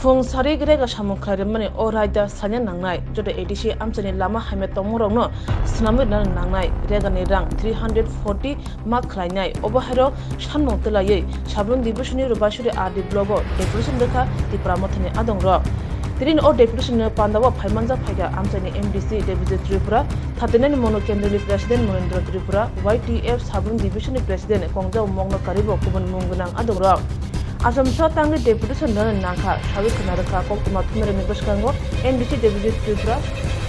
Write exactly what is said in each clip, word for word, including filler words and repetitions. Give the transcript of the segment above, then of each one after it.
Phung sari rega samung khlai rwmani o raida saina nangnai, joto A D C amchaini lama hamya tongmungrokno swnamwi rwna nangnai, regani rang three hundred forty ma khlainai. Obo hairok sanmung twlaiwi Sabrum Division-ni Rubaisuri R D block-o deputation rwkha Tipra Mothani adongrok. Tini o deputation-ni panda-o phaimanjak phaikha amchaini M D C Debijit Tripura, Thatinani Mono Kendroni President Monendra Tripura, Y T F Sabrum Division-ni President Kongjao Mogno Karibo kubun mung gwnang adongrok. Achomsa tangwi deputation rwna nangkha, sawi khwna rwkha koktwma thunairokni bwskango M D C Debijit Tripura,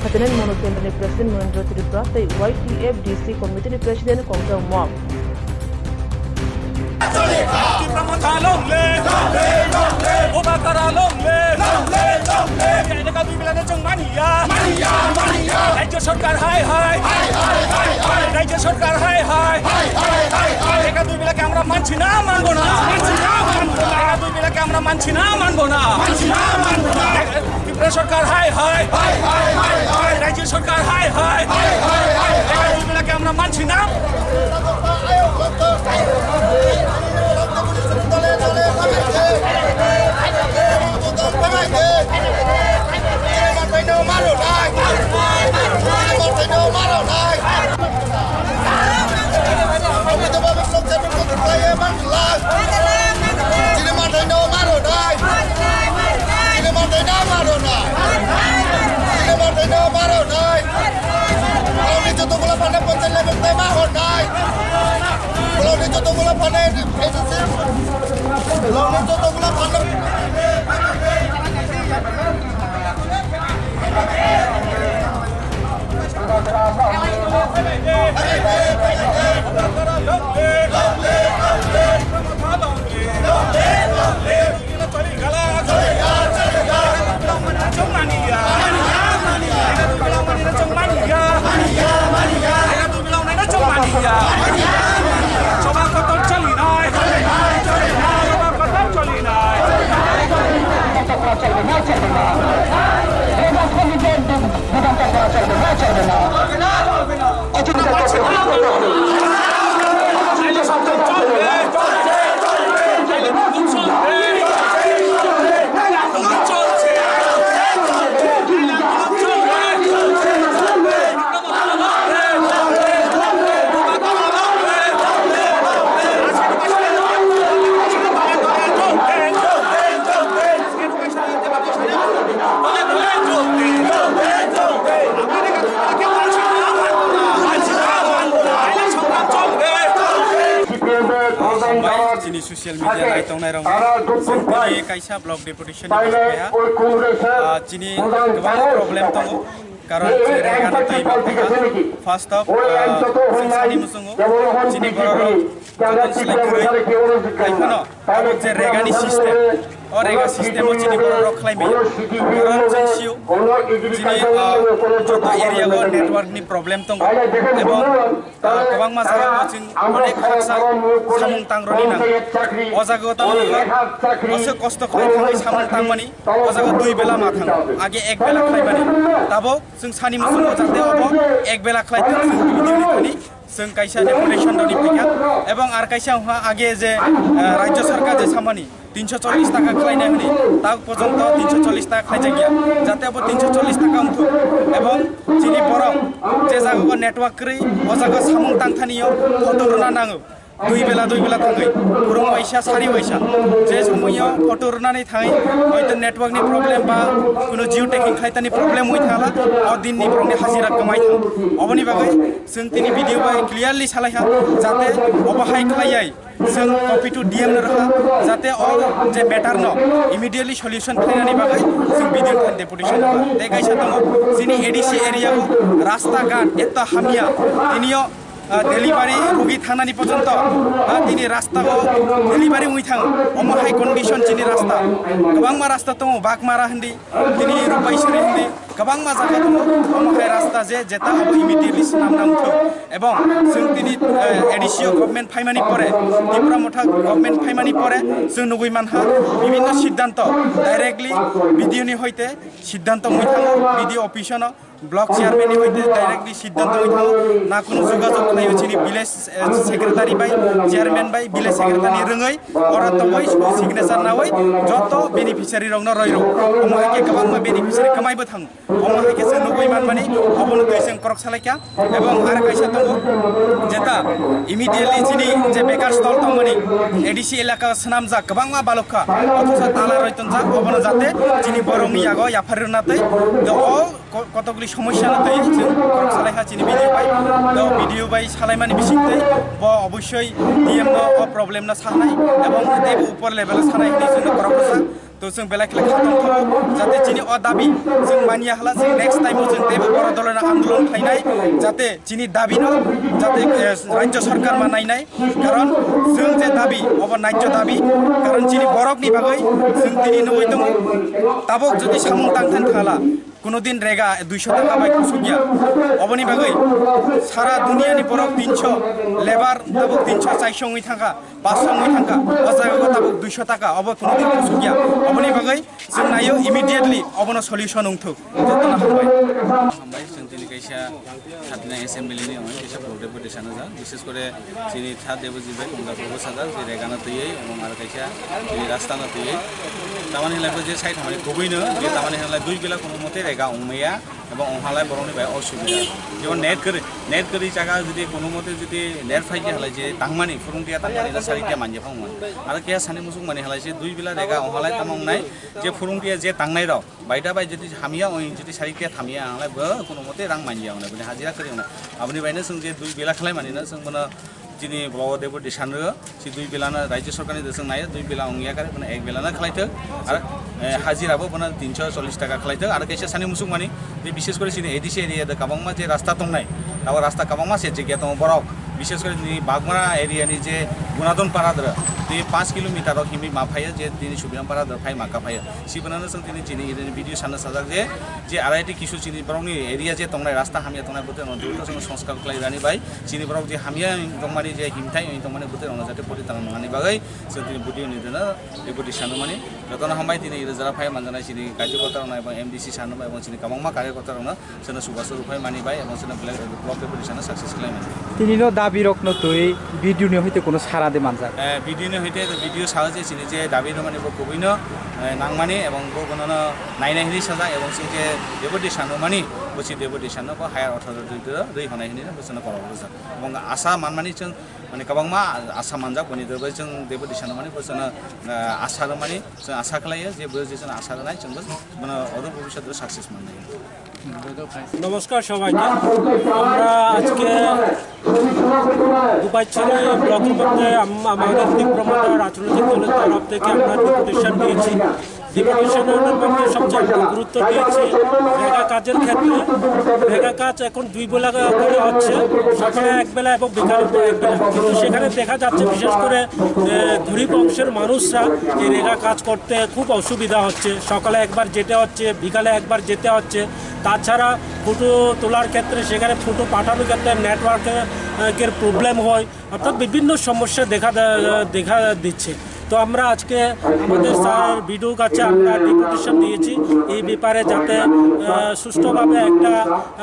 Thatinani Mono Kendroni President Monendra Tripura tei Y T F D C Committee-ni President Kongjao Mog. Tipra Motha long live! Bubagra long live! Elaka dui belano chwng maniya! Rajya sarkar hai hai! Rajya sarkar hai hai! Elaka dui belano chwng manchina manbona! Elaka dui belano chwng manchina manbona! Tripura sarkar hai hai. Hai, hai, hai, hai. Rajya sarkar hai hai. Hai, hai, hai, hai. Elaka dui belano chwng manchina. Chini mathai no maro nai. Chini mathai no maro nai. Chini mathai no maro nai. Bolongni joto gula phano panchayat level tei ma hor nai. Bolongni joto gula phano bolongni joto gula phano Chini social media naitongnai rok, chini kaisa block deputation ni bwskango, ah, chini kwbangma problem tongo, karon chini rega no twi ma phaikha. First of, ah, chwng sani muchungo, chini borok joto selai kwrwi, hai phano abo je rega ni system, o rega system o chini borok rok khlai maya. Karon chwng sio, chini, ah, joto area o network ni problem tongo, ebong ah, kwbangma jaga o chwng onek haksa samung tang rwni nango. O jaga o tamo aswk kosto khlai thangwi samung tangmani, o jaga o dui bela ma thango, age ek bela khlaimani. Tabok chwng sani muchungo jate obo ek bela khlai thang, chwng video ni thani chwng kaisa deputation rwni phaikha, ebong ar kaisa wngkha age je, ah, rajya sarkar je samani, tinsho chollish taka khlainai hwnwi, tak porjonto tinsho chollish taka khlaijakya, jate abo tinsho chollish taka wngthok, ebong chini borok je jaga o network kwrwi, o jaga samung tang thani o photo rwna nango, dui bela, dui bela thangwi, phwrwng waisa, sari waisa, je somoio photo rwnani thangwi, hoito network ni problem ba kuno jio tagging khlaitani problem wngwi thangla, o din ni borok ni hajira kwmai thang, oboni bagwi chwng tini video bai clearly salaiha, jate obo hai khlaiya. Chwng copy to D M no rwkha, jate o je matter no immediately solution khlainani bagwi chwng video thani deputation rwkha. Tei kaisa tongo, chini A D C area o rasta ghat eto hamya, tini o, ah, delivery rugi thangnani porjonto, ah, tini rasta o delivery wngwi thango. Omo hai condition chini rasta. Kwbangma rasta tongo, Bagmara hindi, tini Rupaisari hindi, kwbangma jaga tongo, omo hai rasta je jeta abo immediately swnamna wngthok. Ebong chwng tini, eh, A D C o government phaimani pore, Tipra Motha government phaimani pore chwng nugwi mankha bibinno siddhanto directly B D O ni hoite siddhanto wngwi thango, B D O office-o no Block chairman ni hoite directly siddhanto wngwi thango, na kunu jogajog khlaio chini village, eh, secretary bai, chairman bai, village secretary ni rwngwi, oro tongwi signature nawi joto beneficiary rokno roi rw. Omo hai khe kwbangma beneficiary kwmaibo thango. Omo hai khe chwng nugwi manmani, obono twi chwng korok salaikha. Ebong ar kaisa tongo, jeta immediately chini je bekar stall tongmani A D C elaka swnamjak kwbangma balokha, othosa tala roi tonjak, obono jate chini borokni yago yaphar rwna tei the all ko-, kotokgwli somosya no twi chwng korok salai kha chini B D O bai. To B D O bai salaimani bising twi bo obossoi D M no o problem no sanai ebong teibo upor level o sanai hinwi chwngno korok rwjak. To chwng belai khlai kha tong thango, jate chini o dabi chwng manya hala chwng next time o chwng teibo boro dolono andolon khlainai, jate chini dabi no jate, eh, rajya sarkar ma nainai, karon chwng je dabi obo naijyo dabi, karon chini borok ni bagwi chwng tini nugwi tongo, tabuk jodi samung tang thang thala, kuno din rega duiso taka bai kusuk ya. Oboni bagwi sara duniya ni borok tinso, lebar tabuk tinso chaiso wngwi thangkha, paso wngwi thangkha. O jaga o tabuk duiso taka, obo kuno din kusuk ya. Oboni bagwi chwng naio immediately obono solution wngthuk. Jotono hambai. Hambai, chwng tini kaisa Khatna assembly ni wngwi kisa block deputy sanajak, bishes kore chini third deputy bai Kumla Prabhu sajak, je rega no twiwi, ebong aro kaisa chini rasta no twiwi. Tamani hinlai bo je side hamani kubui no, je tamani hinlai dui bela kono mote rega wngmaya, ebong wnghalai borokni bai osubida. Jemon net kwrwi, net kwrwi jaga jodi kono mote jodi net phai khe halai je tangmani, phurung tiya tangmani, na sari tiya manja phangmani. Aro khe sani musuk mani halai je dui bela rega wnghalai tamo wngnai, je phurung tiya je tangnai rok. Baida bai jodi hamya oi, jodi sari khe thamya, ang lai bo kono mote rang manya, ang lai bini hajira kwrwi, ang lai. Aboni baino chwng je dui bela khlai mani na, chwng bono chini block deputy sanrw, si dui bela no rajya sarkar ni de chwng nai, dui bela wngya kare, bono ek bela no khlai thok, ar, eh, hajira bo bono tinso chollish taka khlai thok, ar kaisa sani musuk mani, je bishes kore chini A D C area de kabangma je rasta tongnai, abo rasta kabangma se jigya tongo borok, bishes kore chini Bagmara area ni je Gunadon para dra, tei panch kilometer rok himwi ma phaiya je tini Subiram para dra phai ma ka phaiya. Sibonano chwng tini chini iri video sana sajak je, je arai ti kisu chini borokni area je tongnai, rasta hamya tongnai, bote no dulto chwng sanskar khlai rani bai. Chini borok je hamya tongmani, je himthai tongmani, bote rokno jate poritan mani bagwi chwng tini video ni dena deputy sanmani. Jotono hambai tini iri jara phai manjanai chini karyakarta rokno ebong M D C sanma ebong chini kabangma karyakarta rokno. Chwngno chubachu rwphai mani bai, ebong chwngno block, block deputy sano success khlai mani. Tini no dabi rok no twi B D O ni hoite kono sara de manjak. Eh, B D O ni hoite, B D O sao je chini je dabi rwmani bo kubui no, eh, nangmani, ebong bo bono no nainai hinwi sajak, ebong chwng je deputy sano mani, bo si deputy sano bo higher authority rwi honai hinwi bo chwngno korok rwjak. Ebong asa manmani chwng, mane, kwbangma asa manjak, boni dwbai chwng deputy sano mani bo chwngno, eh, asa rwmani, chwng asa khlai o je bo je chwngno asa rwnai, chwng bo bono odo bhobishyot o success mannai. নমস্কার সবাইকে। আমরা আজকে দুবাইছড়ি ব্লকের মধ্যে আম-, আমাদের তীব্র মথা রাজনৈতিক দলের তরফ থেকে আমরা ডেপুটেশন দিয়েছি। ডেপুটেশনের মধ্যে সবচেয়ে আমরা গুরুত্ব দিয়েছি রেগা কাজের ক্ষেত্রে। রেগা কাজ এখন দুই বেলা করে হচ্ছে, সকালে এক বেলা এবং বিকালে এক বেলা। কিন্তু সেখানে দেখা যাচ্ছে বিশেষ করে, এ, গরিব অংশের মানুষরা এই রেগা কাজ করতে খুব অসুবিধা হচ্ছে। সকালে একবার যেতে হচ্ছে, বিকালে একবার যেতে হচ্ছে। তাছাড়া ফটো তোলার ক্ষেত্রে সেখানে ফটো পাঠানোর ক্ষেত্রে নেটওয়ার্কের, এর প্রবলেম হয়, অর্থাৎ বিভিন্ন সমস্যা দেখা দে-, দেখা দিচ্ছে। তো আমরা আজকে আমাদের স্যার বিডিও কাছে আমরা ডেপুটেশন দিয়েছি এই ব্যাপারে, যাতে, আহ, সুষ্ঠুভাবে একটা,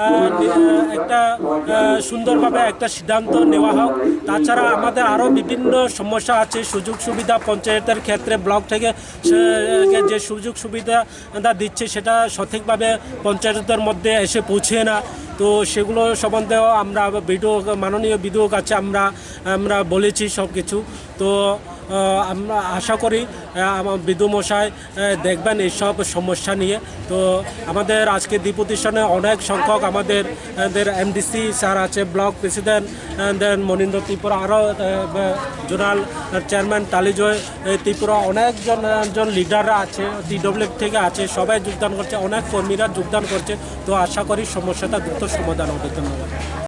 আহ, নি-, আহ, একটা, আহ, সুন্দরভাবে একটা সিদ্ধান্ত নেওয়া হোক। তাছাড়া আমাদের আরও বিভিন্ন সমস্যা আছে, সুযোগ সুবিধা পঞ্চায়েতের ক্ষেত্রে ব্লক থেকে সে, যে সুযোগ সুবিধা দিচ্ছে সেটা সঠিকভাবে পঞ্চায়েতদের মধ্যে এসে পৌঁছে না। তো সেগুলো সম্বন্ধেও আমরা বিডিও, মাননীয় বিডিও কাছে আমরা, আমরা বলেছি সব কিছু। তো, আহ, আমরা আশা করি, আহ, আমার বিডিও মশাই, আহ, দেখবেন এইসব সমস্যা নিয়ে। তো আমাদের আজকে ডেপুটেশনে অনেক সংখ্যক আমাদের, আমাদের এমডিসি স্যার আছে, ব্লক প্রেসিডেন্ট, আহ, দেন মনীন্দ্র ত্রিপুরা, আরও, আহ, জোনাল চেয়ারম্যান তালিজয়, এই ত্রিপুরা অনেকজন, আহ, জন লিডাররা আছে, টিডব্লিউ থেকে আছে, সবাই যোগদান করছে, অনেক কর্মীরা যোগদান করছে। তো আশা করি সমস্যাটা দ্রুত সমাধান হবে। ধন্যবাদ।